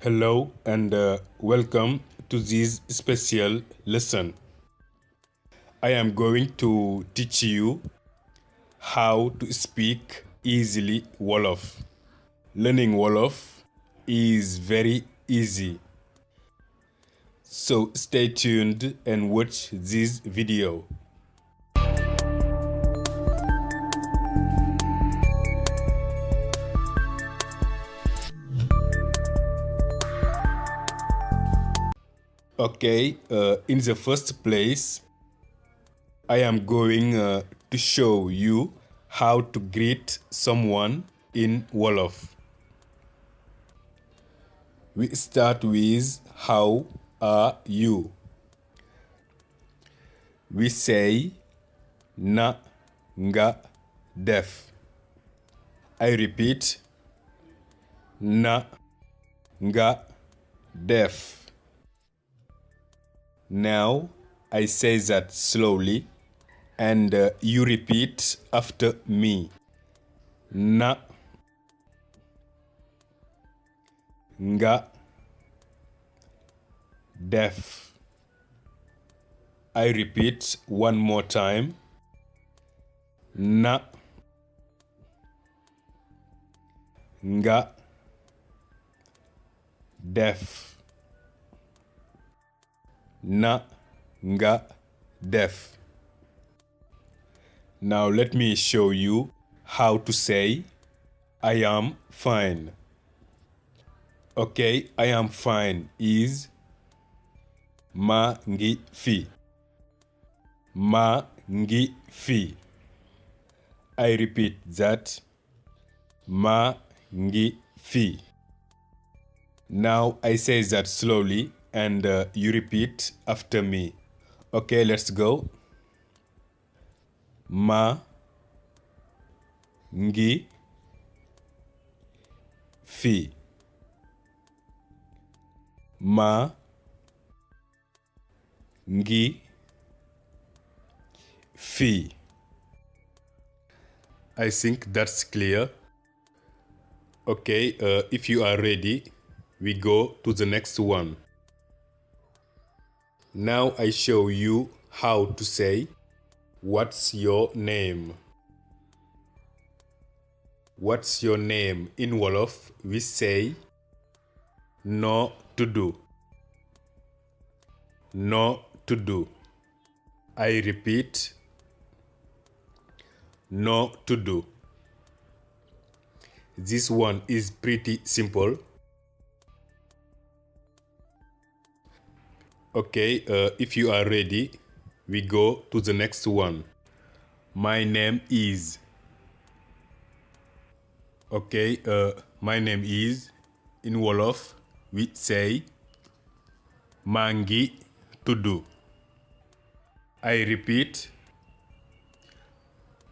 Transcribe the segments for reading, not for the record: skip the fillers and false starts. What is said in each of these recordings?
Hello and welcome to this special lesson. I am going to teach you how to speak easily Wolof. Learning Wolof is very easy. So stay tuned and watch this video. Okay, in the first place, I am going to show you how to greet someone in Wolof. We start with how are you? We say na nga def. I repeat na nga def. Now I say that slowly and you repeat after me. Na nga def. I repeat one more time. Na nga def. Na nga def. Now let me show you how to say I am fine. Okay, I am fine is maa ngi fi. Maa ngi fi. I repeat that. Maa ngi fi. Now I say that slowly and you repeat after me. Okay, let's go. Maa ngi fi. Maa ngi fi. I think that's clear. Okay, if you are ready, we go to the next one. Now I show you how to say what's your name? What's your name? In Wolof, we say no tuddu. No tuddu. I repeat no tuddu. This one is pretty simple. Okay, if you are ready, we go to the next one. My name is. Okay, my name is. In Wolof, we say maa ngi tuddu. I repeat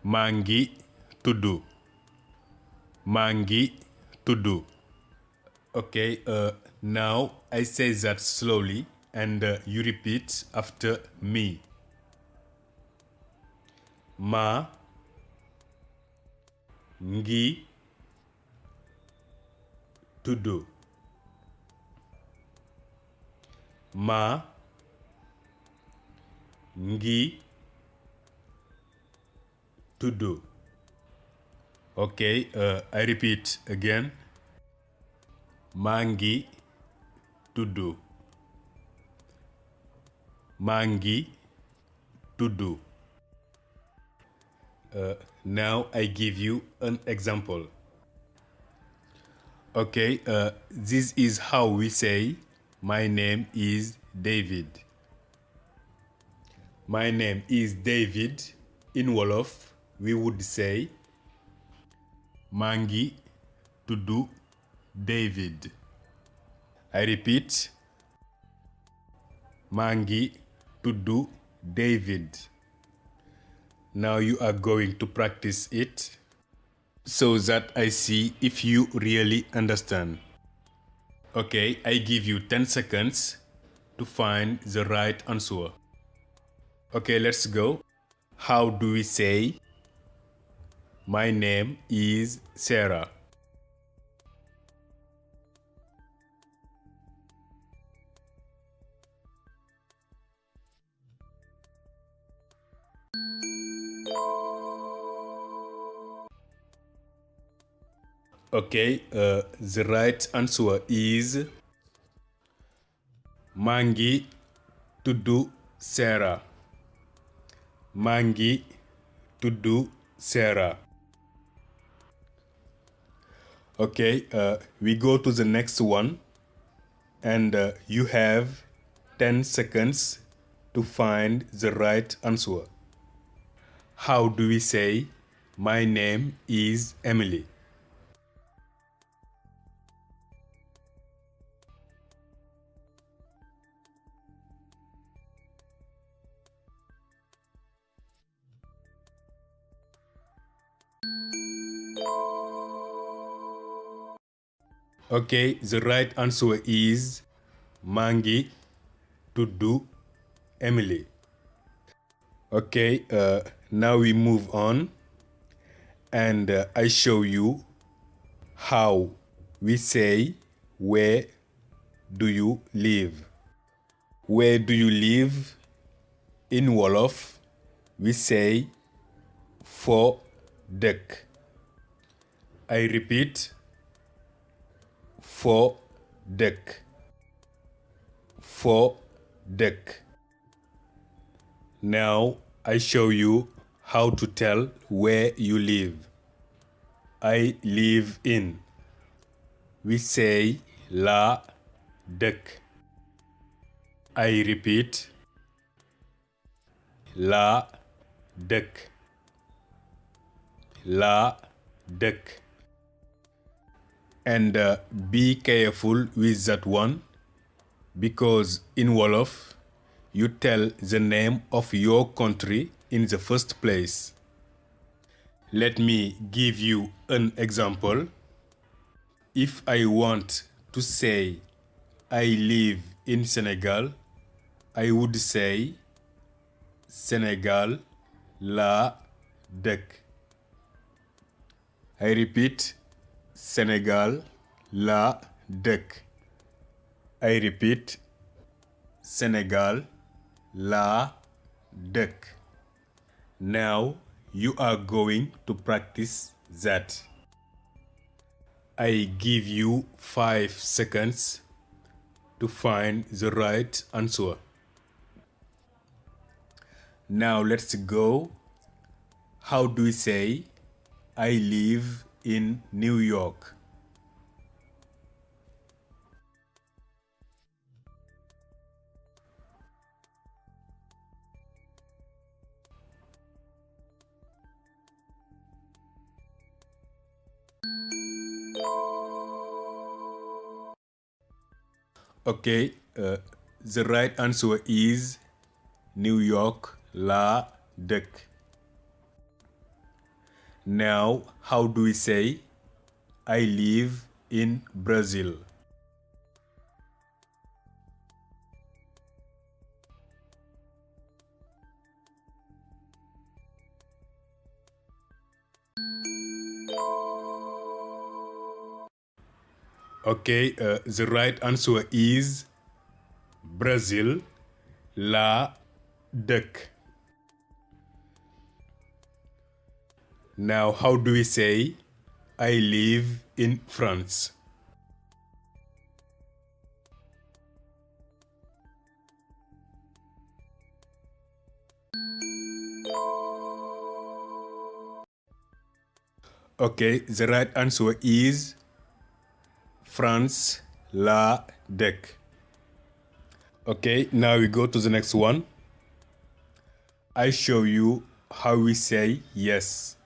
maa ngi tuddu. Maa ngi tuddu. Okay, now I say that slowly and you repeat after me. Maa ngi tuddu. Maa ngi tuddu. Okay, I repeat again. Maa ngi tuddu. Maa ngi tuddu. Now I give you an example. Okay, this is how we say my name is David. My name is David. In Wolof, we would say maa ngi tuddu David. I repeat maa ngi tuddu David. Now you are going to practice it so that I see if you really understand. Okay, I give you 10 seconds to find the right answer. Okay, let's go. How do we say my name is Sarah? Okay, the right answer is maa ngi tuddu Sarah. Maa ngi tuddu Sarah. Okay, we go to the next one, and you have 10 seconds to find the right answer. How do we say my name is Emily? Okay, the right answer is maa ngi tuddu Emily. Okay, now we move on, and I show you how we say where do you live. Where do you live? In wolof we say fo dëkk. I repeat, fo dëkk. Fo dëkk. Now I show you how to tell where you live. I live in. We say la dëkk. I repeat, la dëkk. La dëkk. And be careful with that one, because in wolof you tell the name of your country in the first place. Let me give you an example. If I want to say I live in Senegal, I would say Sénégal laa dëkk. I repeat, Sénégal laa dëkk. I repeat, Sénégal laa dëkk. Now you are going to practice that. I give you 5 seconds to find the right answer. Now let's go. How do we say I live in New York? Okay, the right answer is New York laa dëkk. Now, how do we say I live in Brazil? Okay, the right answer is Brazil laa dëkk. Now, how do we say I live in France? Okay, the right answer is France laa dëkk. Okay, now we go to the next one. I show you how we say yes.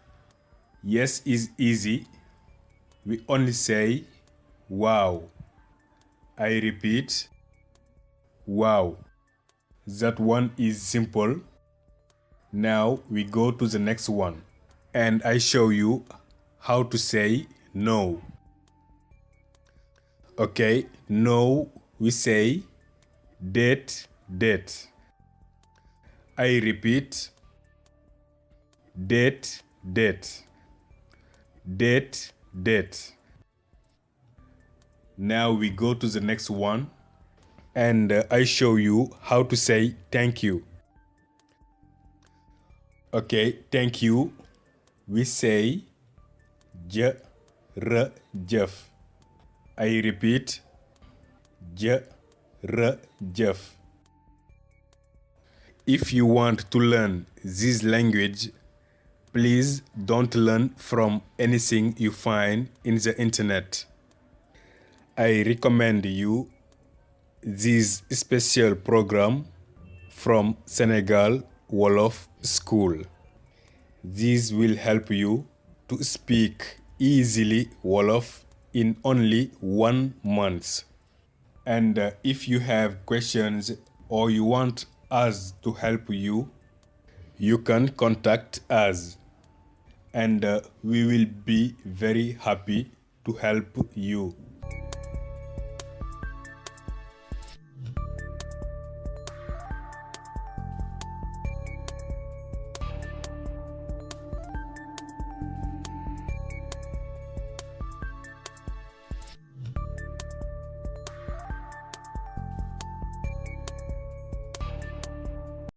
Yes is easy. We only say wow. I repeat, wow. That one is simple. Now we go to the next one, and I show you how to say no. Okay, no we say déet déet. I repeat, déet déet. Déet déet. Now we go to the next one, and I show you how to say thank you. Okay, thank you we say jë jërëjëf. I repeat, jërëjëf. If you want to learn this language, please don't learn from anything you find in the internet. I recommend you this special program from Senegal Wolof School. This will help you to speak easily Wolof in only 1 month. And if you have questions or you want us to help you, you can contact us. And we will be very happy to help you.